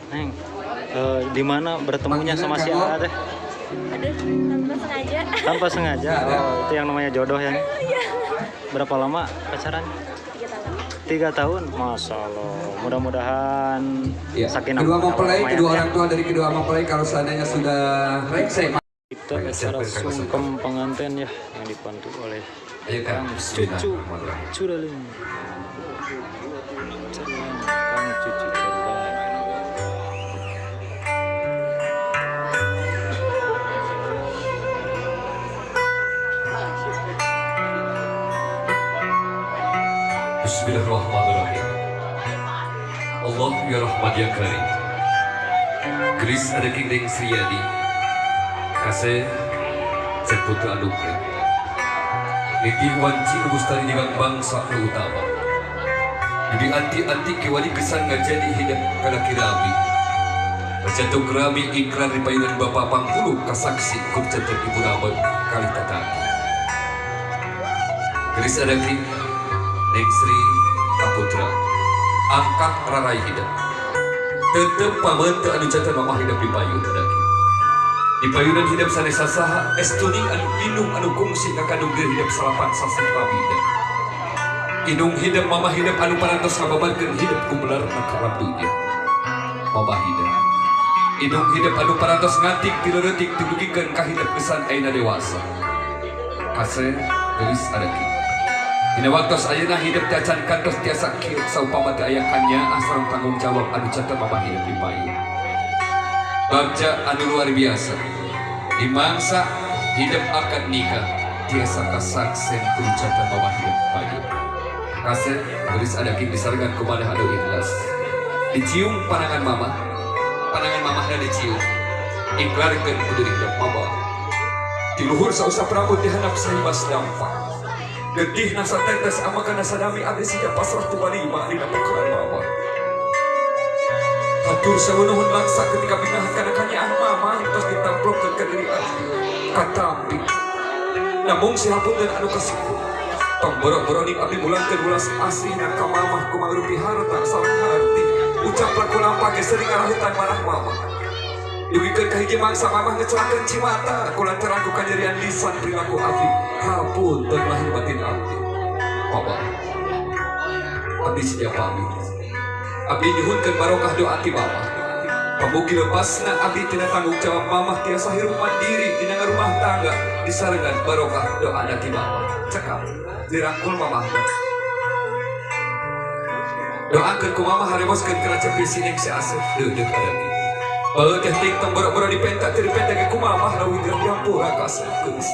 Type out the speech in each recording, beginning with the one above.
Neng, di mana bertemunya sama si A teh? Aduh, tanpa sengaja. Tanpa sengaja. Oh, itu yang namanya jodoh ya. Iya. Berapa lama pacaran? 3 tahun. 3 tahun, masya Allah. Mudah-mudahan Ya. sakinah Kedua mempelai, mawaddah kedua ya. orang tua dari kedua mempelai kalau seandainya sudah rengse. Kita acara sungkem pengantin ya yang dipantu oleh Ayo Kang Kang. Cucu Cudaling. Kang Cucu Cudaling. Bismillahirrahmanirrahim. Allah ya Rahman ya Karim. Gelis ada King Sriyadi. Kasih Ceputu Anugrah. Niti wanci gustari dengan bangsa nu utama. Di anti-anti kiwani kesan ngajadi hidup kana kirami. Terjatuh kerami ikrar di payunan Bapak Panghulu kasaksi kupcaten Ibu Ramon kali tataki. Gelis ada King Neng Sri Aputra angkat rarai hidup. Tetep pamente anu jantan mamah hidup di payun adaki. Di payunan hidup sanes sasaha estuning anu inung anu kungsi ngakandung diri hidup salapan sasih pabida. Inung hidup mamah hidup anu parantos ngababarkeun hidup kumelar ka dunya. Mamah hidup. Inung hidup anu parantos ngantik ti leutik didugikeun ka hidup kesan ayeuna dewasa. Kase gelis adaki. Dina waktos ayeuna hidup teh acan kantos tiasa kieu saupama teu aya kanyaah sareng tanggung jawab anu jantan mamah hidup di payun. Bagja anu luar biasa. Di mangsa hidup akad nikah tiasa kasaksen kudu jantan mamah hidup di payun. Kase gelis adaki disarengan kumaha anu ikhlas. Dicium panangan mama, panangan mamahna dicium. Iklarkeun kudu hidup mama. Di luhur sausap rambut dihandap sahimas dampak. Getih nasa tetes amakan nasa dami abdi siga pasrah tumalima dina pekaran mama. Hatur saunuhun laksa ketika binahan kana kanyaah mama tos ditamplokkeun ka diri abdi. Katampi. Namung si hapunten anu kasiku. Tong borok-boroning abdi mulangkeun ulas asihna ka mamah kumaha rupi harta sareng harti. Ucap laku lampah ge sering ngarahutan marah mama. Dugikeun ka hiji mangsa mamah ngecelakeun cimata kulantaran ku kanyerian lisan perilaku abdi. Hapunten lahir batin abdi. Mama, abdi sedia pamit. Abdi nyuhunkeun barokah doa ti mama. Pamugi lepasna abdi tina tanggung jawab mamah tiasa hirup mandiri dina rumah tangga disarengan barokah doa ti mama. Cekap dirangkul mamah. Doakeun ku mamah harewoskeun kana cepi si Neng si Asep deudeuh adaki. Bae teh ting tong boro-boro dipenta teu dipenta ge ku mamah leuwih geura dihampura ka Asep geus.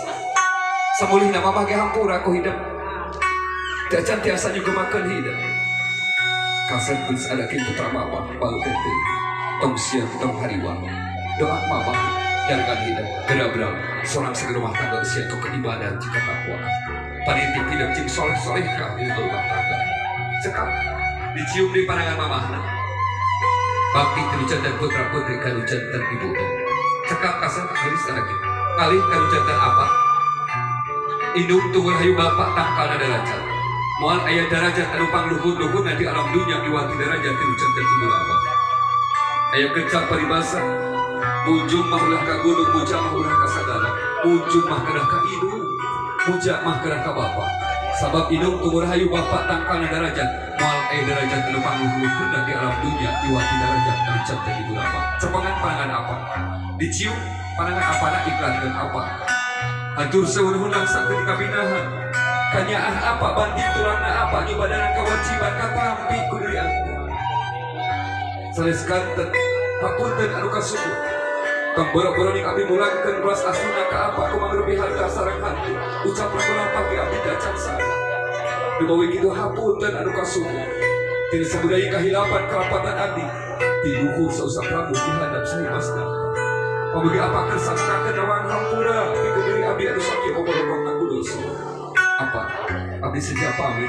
Samulihna mamah ge hampura ku hidup. Teu acan tiasa nyugemakeun hidup. Kasep geus adaki putra mamah bae teh teu. Tong sieun tong hariwang. Doa mamah jalankan hidup geura-geura sorang sagala rumah tangga sia tu keibadah jika takwa. Panitip hidup jeung soleh-soleh ka di rumah tangga. Cekap dicium di pandangan mamahna. Bakti kanu jantan putra putri kanu jantan ibu. Cekap kasep gelis adaki. Ngalih kanu jantan apa? Indung tunggu hayu bapak tangkalna derajat. Moal aya derajat anu pangluhur-luhurna di alam dunya iwati derajat kanu jantan ibu apa? Aya kecap paribasa. Munjung mah ulah ka gunung, muja mah ulah ka sagala. Munjung mah kedah ka indung, muja mah kedah ka bapak. Sabab indung tunggu rahayu bapak tangkalna derajat. Moal aya derajat anu pangluhur-luhurna di alam dunya iwati derajat anu jantan ibu apa? Cepengan panangan apa? Dicium panangan apa na iklankeun apa? Hatur seunuhun laksa ketika binahan. Kanyaah apa banting tulangna apa nyubadanan kewajiban katampi ku diri abdi. Sanes kanten hapunten anu kasuku. Tong boro-boroning abdi mulangkeun belas asuna ka apa kumaha rupi harta sareng hati. Ucap laku lampah ge abdi teh acan sadar. Dumawi kitu hapunten anu kasuku. Tina sabudaya kahilapan kalapatan abdi. Ti luhur sausap rambut dihadap sahimasna. Pamugi apa kersa sakakeun nawang hampura pikeun diri abdi anu sakieu obor-obor ku dosa. Apa? Abdi sedia pamit.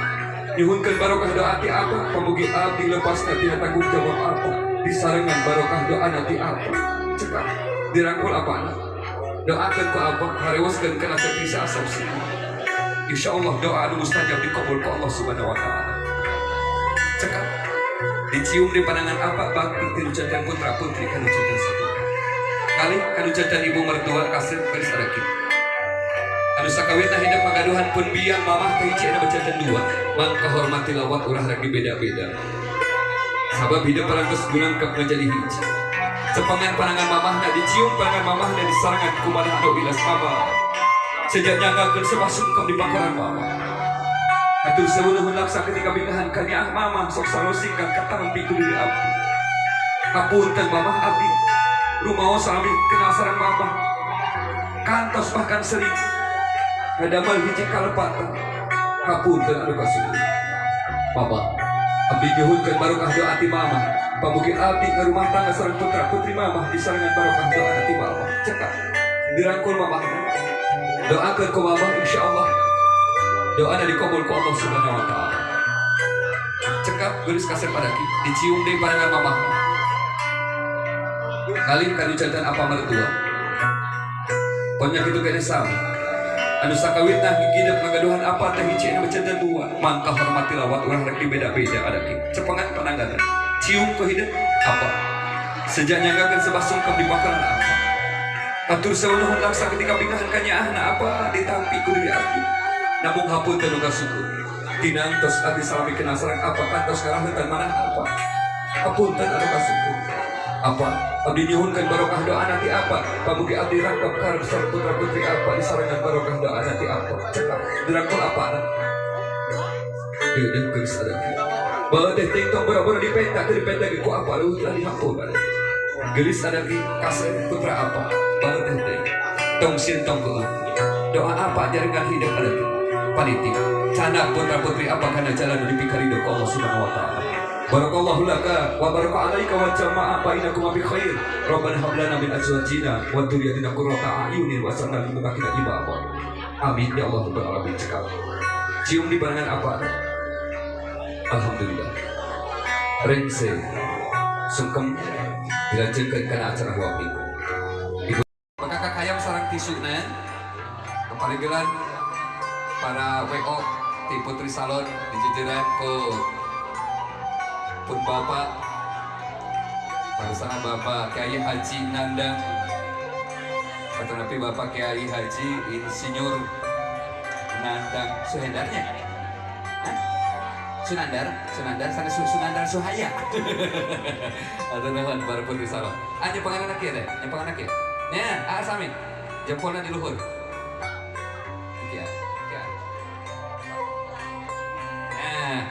Nyuhunkeun barokah doa ti apa? Pamugi abdi lepasna tina tanggung jawab apa? Disarengan barokah doa ti apa? Cekap dirangkul apana? Doakeun ku apa? Harewoskeun kana cepi si Asep si. Insyaallah doa anu mustajab dikabul ku Allah Subhanahu wa taala. Cekap Dicium di panangan apa bakti ti nu janten putra putri kanu janten satu. Kali kanu janten ibu mertua kasep geus ada kitu. Anu sakawitna hidup magaduhan pun biang mamah teh hiji anu janten dua. Mangka hormati lawat ulah rek dibeda-beda. Sabab hidup parantos gunangkep menjadi hiji. Cepengan panangan mamahna, dicium panangan mamahna, disarangan kumaha anu ilas mama. Sejak nyanggakeun sebah sungkem di pangkoran mama. Hatur sewu laksa ketika bingahan kanyaah mama sok sarosingkan katampi ku diri abdi. Hapunten mamah, abdi rumaos salami kenal sareng mama. Kantos bahkan sering ngadamel hiji kalepatan. Hapunten anu kasuhun. Mama, abdi nyuhunkeun barokah doa ti mama. Pamugi abdi ngarumah tangga sareng putra putri mama disarengan barokah doa ti mama. Cekap. Dirangkul mamahna. Doakeun ku mama, insyaallah doa dikabul ku Allah Subhanahu wa Taala. Cekap geulis kasep padaki, dicium deui panangan mamah. Kali kanu janten apa mertua. Pokoknya kitu kene sami. Anu sakawitna hidep ngagaduhan apa teh hiji anu janten dua. Mangka hormati lawat urang rek dibeda-beda ada kitu. Cepengan panangan. Cium ke hidup apa? Sejak nyanggakeun sebah sungkem di pangkalan apa? Hatur sewu nuhun laksa ketika bingahan kanyaahna apa ditampi ku diri abdi. Namung hapunten nu kasuhun. Tinantos abdi salami kenal sareng apa kantos ngaraheutan manah apa. Hapunten anu kasuhun. Apa? Abdi nyuhunkeun barokah doa nanti apa? Pamugi abdi rangkap karep sareng putra putri apa disarengan barokah doa nanti apa? Cekap dirangkul apa? Deudeuh geus ada kieu. Bae teh tong boro-boro dipenta teu dipenta ge ku apa leuwih telah dihampura. Gelis ada ki kasep putra apa? Bae teh teh. Tong sieun tong keueut. Doa apa jaringan hidup ada ki. Panitik. Canda putra putri apa kana jalan dipikarido ku Allah Subhanahu wa Taala. Barakallahu laka wa baraka alaika wa jama'a bainakuma bi khair. Rabbana hab lana min azwajina wa dzurriyyatina qurrata a'yunin wa ja'alna lil muttaqina imama. Amin ya Allah rabbal alamin. Cekap. Cium di barengan apa? Alhamdulillah. Rengse sungkem dilajengkeun kana acara huap minggu. Ibu kakak hayam sareng tisuna keparigelan para WO di Putri Salon dijejeran ku pun bapak pasangan Bapak Kiai Haji Nandang atau nanti Bapak Kiai Haji Insinyur Nandang Suhendarnya. Hah? Sunandar, Sunandar, sana Sunandar Suhaya. Atau naon baru Putri Salon. Ah, nyepangan anak ya teh, nyepangan anak ya. Ya, ah sami. Jempolnya di luhur. Oke ya, oke. Nah,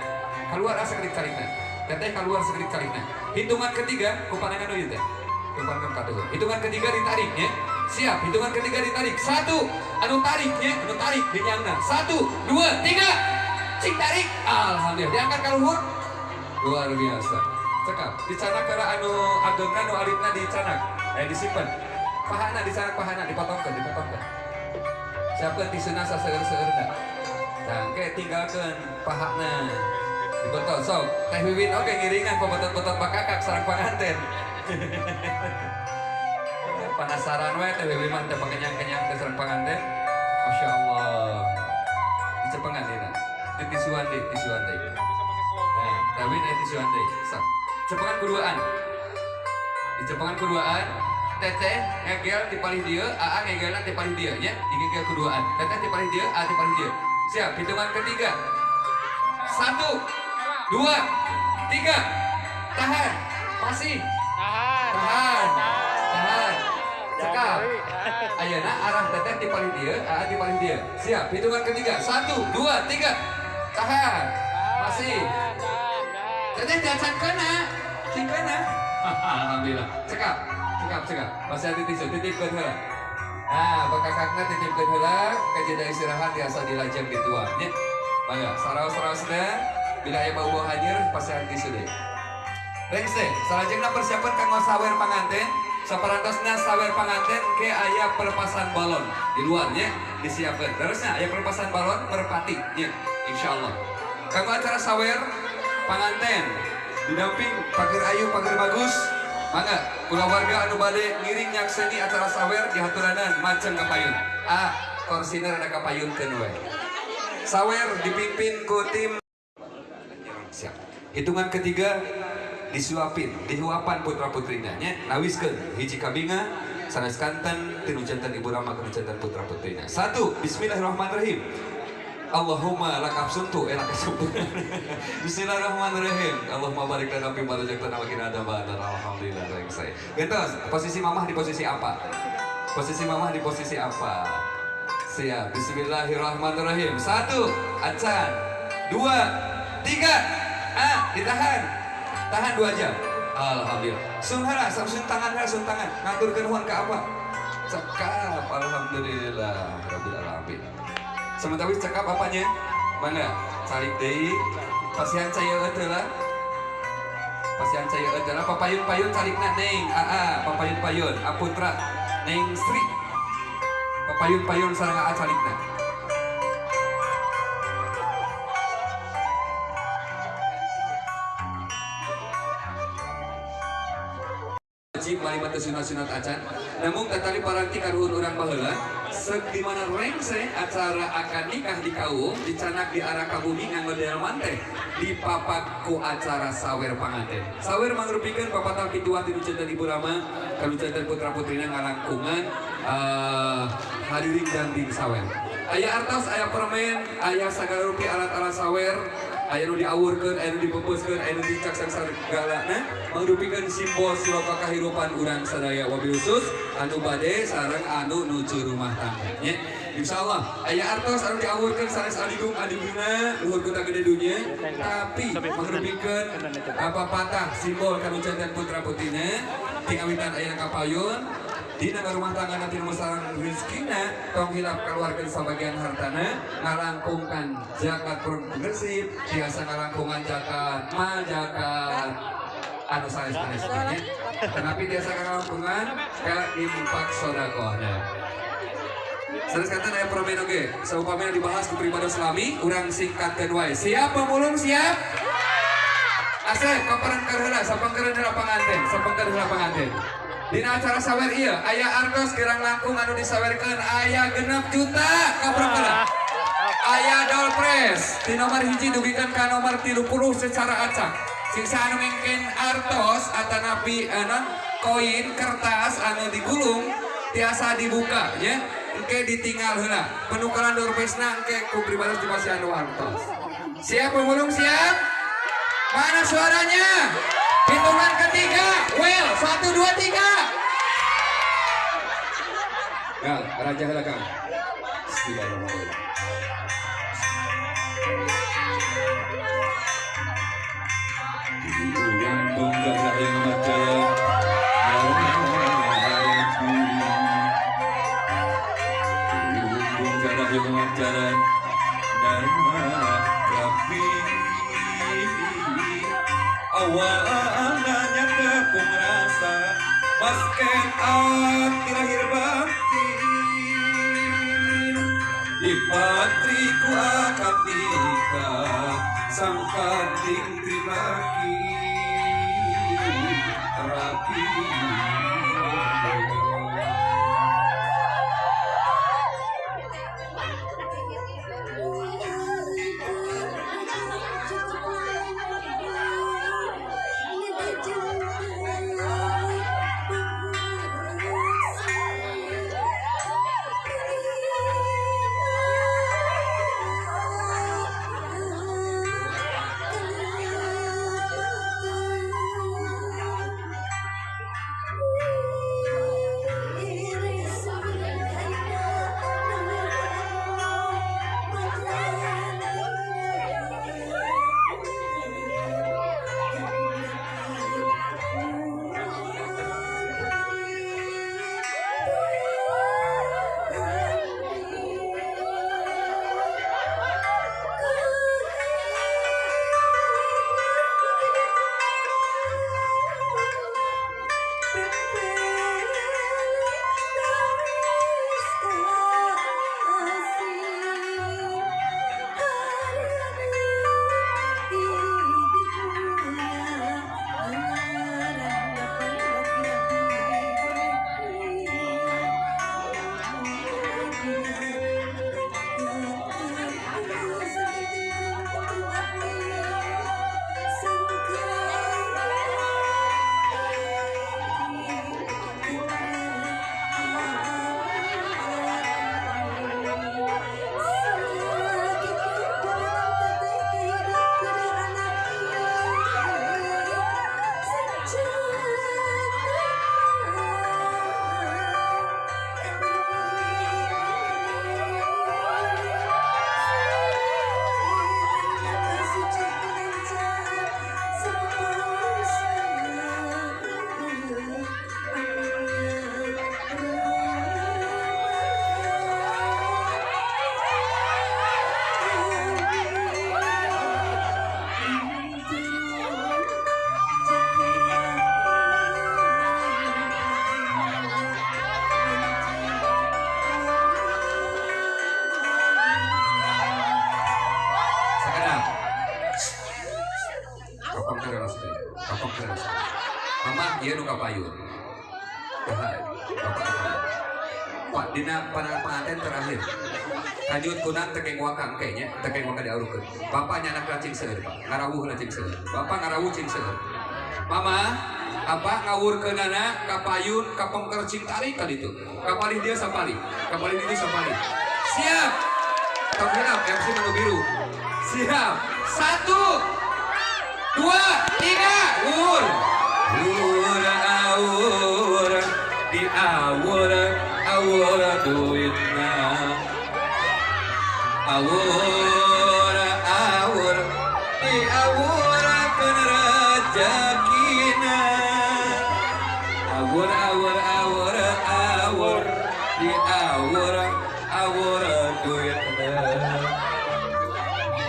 keluar asa kedik carikna. Teteh keluar sekedik carikna. Hitungan ketiga, ku panangan deui teh. Ku panangan katuh. Hitungan ketiga ditarik ya. Siap, hitungan ketiga ditarik. Satu, anu tarik ya, anu tarik dinyangna. Satu, dua, tiga. Cing tarik. Alhamdulillah. Diangkat ka luhur. Luar biasa. Cekap. Dicanak kana anu agengna nu alitna dicanak. Disimpan. Pahana dicanak, pahana dipotongkeun, dipotongkeun. Siapkeun tisuna saseueur-seueurna. Nah, engke tinggalkeun pahana. Dibetot sok. Teh Wiwin oge ngiringan pabetot-betot bakakak sareng panganten. Penasaran we Teh Wiwin mah teh pengenyang-kenyang teh sareng panganten. Masya Allah. Dicepengan dina. Di tisuan deui, tisuan deui. Nah, Teh Win aya tisuan deui. Sok. Cepengan kuduaan. Dicepengan kuduaan. Teteh ngegel di palih dieu, aa ngegelna di palih dieu nya, digegel kuduaan. Teteh di palih dieu, aa di palih dieu. Siap, hitungan ketiga. 1, 2, 3. Tahan. Masih. Tahan. Tahan. Tahan. Cekap. Ayeuna arah teteh di palih dieu, aa di palih dieu. Siap, hitungan ketiga. 1, 2, 3. Tahan. Masih. Teteh jangan kena. Cing kena. Alhamdulillah. Cekap. Cekap, cekap. Masih ada tisu, titipkeun heula. Nah, bakakakna titipkeun heula, ke jeda istirahat biasa dilajeng dituang nya. Mangga, saraos-saraosna bila aya bau-bau hanyir pasihan tisu deui. Rengse, salajengna persiapan kanggo sawer panganten. Saparantosna sawer panganten ke aya pelepasan balon di luarnya disiapkan. Terusnya aya pelepasan balon merpati nya, insyaallah. Kanggo acara sawer panganten didamping pager ayu pager bagus. Mangga kulawarga anu bade ngiring nyakseni acara sawer dihaturanan maceng ka payun. Ah, korsina rada kapayunkeun we. Sawer dipimpin ku tim. Siap. Hitungan ketiga disuapin, dihuapan putra putrina nya nawiskeun hiji kabinga sanes kanten tinu jantan ibu rama kana jantan putra putrina. Satu, bismillahirrahmanirrahim. Allahumma lakam suntu enak kesempurnaan. Bismillahirrahmanirrahim. Allahumma barik lana fi ma razaqtana wa qina adzabannar. Alhamdulillah rengse. Gentos, posisi mamah di posisi apa? Posisi mamah di posisi apa? Siap. Bismillahirrahmanirrahim. Satu, acan. Dua, tiga. Ah, ditahan. Tahan 2 jam. Alhamdulillah. Sunghara, sun tangan, sun tangan. Ngaturkeun nuhun ka apa? Cekap. Alhamdulillah rabbil alamin. Sementara cekap apanya? Mana? Calik deui. Pasihan cai eueuh lah. Pasihan cai eueuh lah. Papayun-payun calikna neng. Aa, papayun-payun. Aputra neng Sri. Papayun-payun sareng aa calikna. Wajib malima teu sunat-sunat acan. Namun tatali paranti karuhun urang baheula. Sek di mana rengse acara akad nikah di kaum dicanak di arah ka bumi nganggo delman teh dipapak ku acara sawer panganten. Sawer mangrupikeun papatah pituah ti nu jantan ibu rama ka nu jantan putra putrina ngalangkungan hadirin danding sawer. Aya artos, aya permen, aya sagala rupi alat-alat sawer, aya nu diawurkeun, aya nu dipepeuskeun, aya nu dicaksak sagalana mangrupikeun simbol siloka kahirupan urang sadaya wabil khusus anu bade sareng anu nuju rumah tangga nya. Insyaallah aya artos anu diawurkeun sanes adigung adiguna luhur kota gede dunya tapi mangrupikeun apa patah simbol kanu jantan putra putrina tingawitan aya kapayun dina rumah tangga nanti nu sareng rezekina tong hilap keluarkeun sabagian hartana ngalangkungkan zakat progresif biasa ngalangkungan zakat mal zakat anu sanes-sanes nya tetapi biasa ngalangkungan ka infak sedekahna. Sanes kanten aya permen oge saupamina dibahas ku pribados lami urang singkatkeun wae. Siap pemulung siap? Asep kaparengkeun heula sapangkeun heula panganten sapangkeun heula panganten. Dina acara sawer ieu aya artos gerang langkung anu disawerkeun aya 6 juta kaprangkeun. Aya dolpres di nomor 1 dugikeun ka nomor 30 secara acak. Sing anu ngengken artos atanapi non koin kertas anu digulung tiasa dibuka nya engke ditinggal heula. Penukaran dolpresna engke ku pribados dipasihan artos. Siap pemulung siap? Mana suaranya? Hitungan ketiga, well, 1, 2, 3. Kang, raja heula Kang. Bismillahirrahmanirrahim. Awalnya ku merasa basket akhir batin di patriku akad nikah sang kading trilaki rapi. payun. Bapak ka payun. Pak dina pandangan pengantin terakhir. Kanjut kunang tekeng wakang kayaknya, tekeng wakang diarukeun. Bapak nyanak lacing seueur, Pak. Ngarawuh lacing seueur. Bapak ngarawuh cing seueur. Mama, apa ngawurkeunana ka payun ka pengker cing tarik ka ditu. Ka palih dia sapali, ka palih ditu sapali. Siap. Tong hilap MC menu biru. Siap. 1 2 3 wur. Wur awur di awur awur duitna. Awur awur di awurakeun rejekina. Awur awur awur awur di awur awur duitna.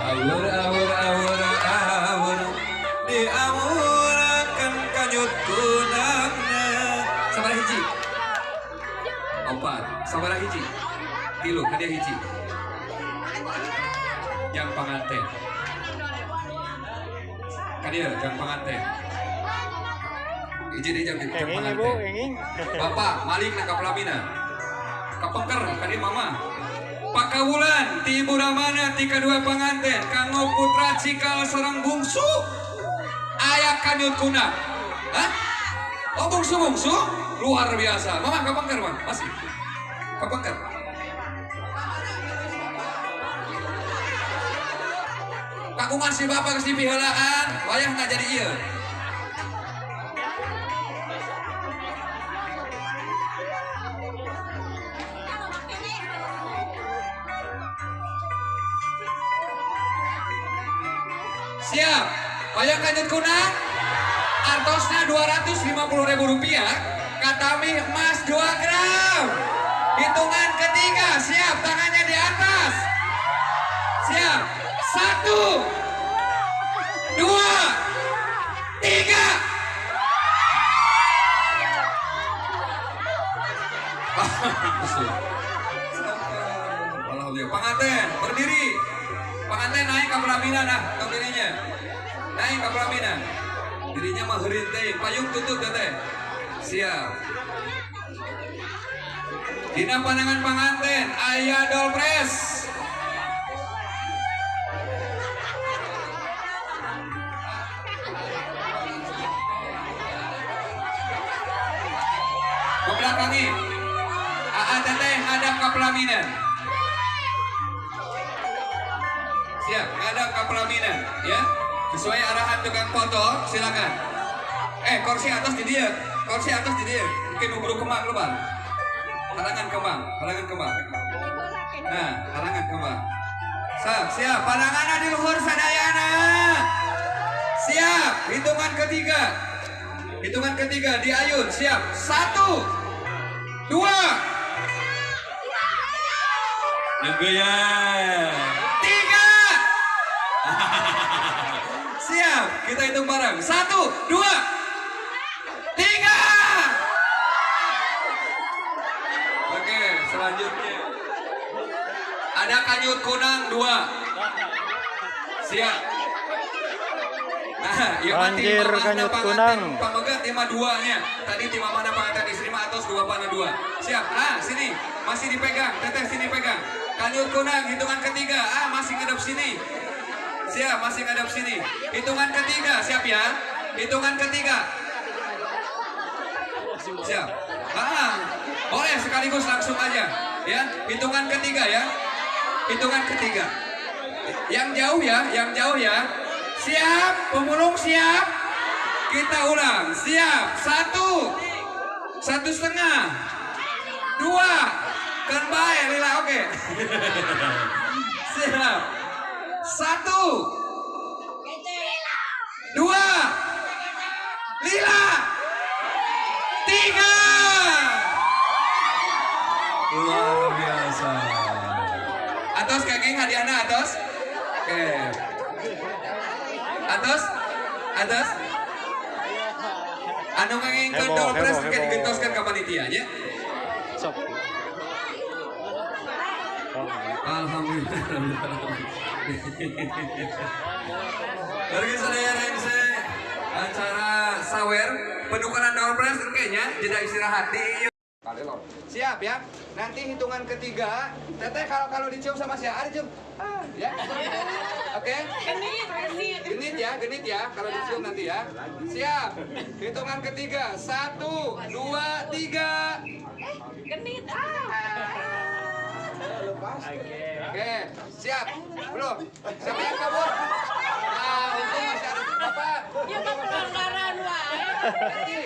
Awur awur awur awur di awurakeun kanyut kunangna. Sabaraha hiji? 4. Sabaraha hiji? 3 ka dia hiji. Yang panganten. Ka dia jang panganten. Hiji deui jang panganten. Bapak malik na ka pelamina. Ka pengker ka dia mama. Pakawulan ti Ibu Ramana ti kadua panganten kanggo putra cikal sareng bungsu aya kanyut kunang. Hah? Oh bungsu-bungsu luar biasa. Mama ka pengker, Bang. Masih. Ka pengker. Kagungan si bapak geus dipiheulaan, wayahna jadi ieu. Siap, wayang kanjut kunang, artosna 250.000 rupiah, katami emas 2 gram. Hitungan ketiga, siap, tangannya di atas. Siap, 1 2 3. Alhamdulillah, panganten berdiri. Panganten naik ke pelaminan, nah, tong dirinya. Naik ke pelaminan. Dirinya mah heureun teh, payung tutup teh. Siap. Dina pandangan panganten aya dolpres. Membelakangi. Aa teteh ngadap ke pelaminan. Siap, ngadap ke pelaminan, ya. Sesuai arahan tukang foto, silakan. Kursi atas di dia, kursi atas di dia. Mungkin buru kemang lebar. Halangan kemang, halangan kemang. Nah, halangan kemang. Siap, siap. Pandangan di luhur sadayana. Siap, hitungan ketiga. Hitungan ketiga di ayun, siap. 1 2 3. Siap, kita hitung bareng. 1 2 3. Oke, selanjutnya ada kanyut kunang 2. Siap. Nah, ya banjir kanyut kunang. Pamegat lima duanya. Tadi tim mana panganten istri mah atos 2 pana 2. Siap. Ah, sini masih dipegang. Teteh sini pegang. Kanyut kunang hitungan ketiga. Ah, masih ngadep sini. Siap, masih ngadep sini. Hitungan ketiga, siap ya? Hitungan ketiga. Siap. Ah, boleh sekaligus langsung aja, ya. Hitungan ketiga ya. Hitungan ketiga. Yang jauh ya, yang jauh ya. Siap, pemulung siap. Kita ulang. Siap. 1 1,5 2. Kan bae lila oke. Siap. 1 2 lila 3. Luar biasa. Atos kenging hadiahna atos. Oke. Atos, atos. Anu ngengingkeun dolpres engke digentoskeun ka panitia nya. Sok. Alhamdulillah. Warga sadaya rengse. Acara sawer penukaran door prize kayaknya jeda istirahat di Siap ya. Nanti hitungan ketiga, Teteh kalau dicium sama si Ari cium. Ah, ya. Oke. Genit, genit. Genit ya, genit ya kalau dicium nanti ya. Siap. Hitungan ketiga, 1, 2, 3. Genit. Ah. Oke, siap. Belum. Siapa yang kabur? Nah, untung masih ada Bapak. Ya mah pelanggaran wae. Nanti.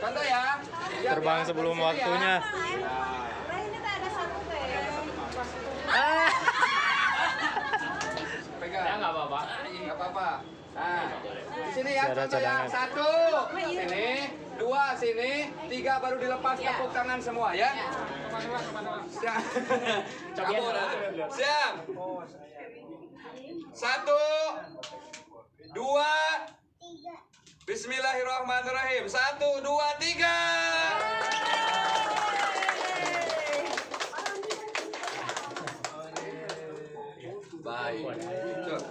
Contoh ya. Siap Terbang ya. sebelum Dari sini ya. waktunya. Nah, ini tuh ada satu teh. Pegang. Ya nggak apa-apa. Nggak apa-apa. Nah, di sini ya, Cara contoh ya. cadangan. 1, sini, 2, sini, 3 baru dilepas tepuk tangan semua ya. Siap. Kabur. Siap. 1, 2, Bismillahirrahmanirrahim. 1, 2, 3. Baik. Cuk.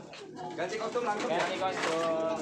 Ganti kostum langsung ya. Ganti kostum.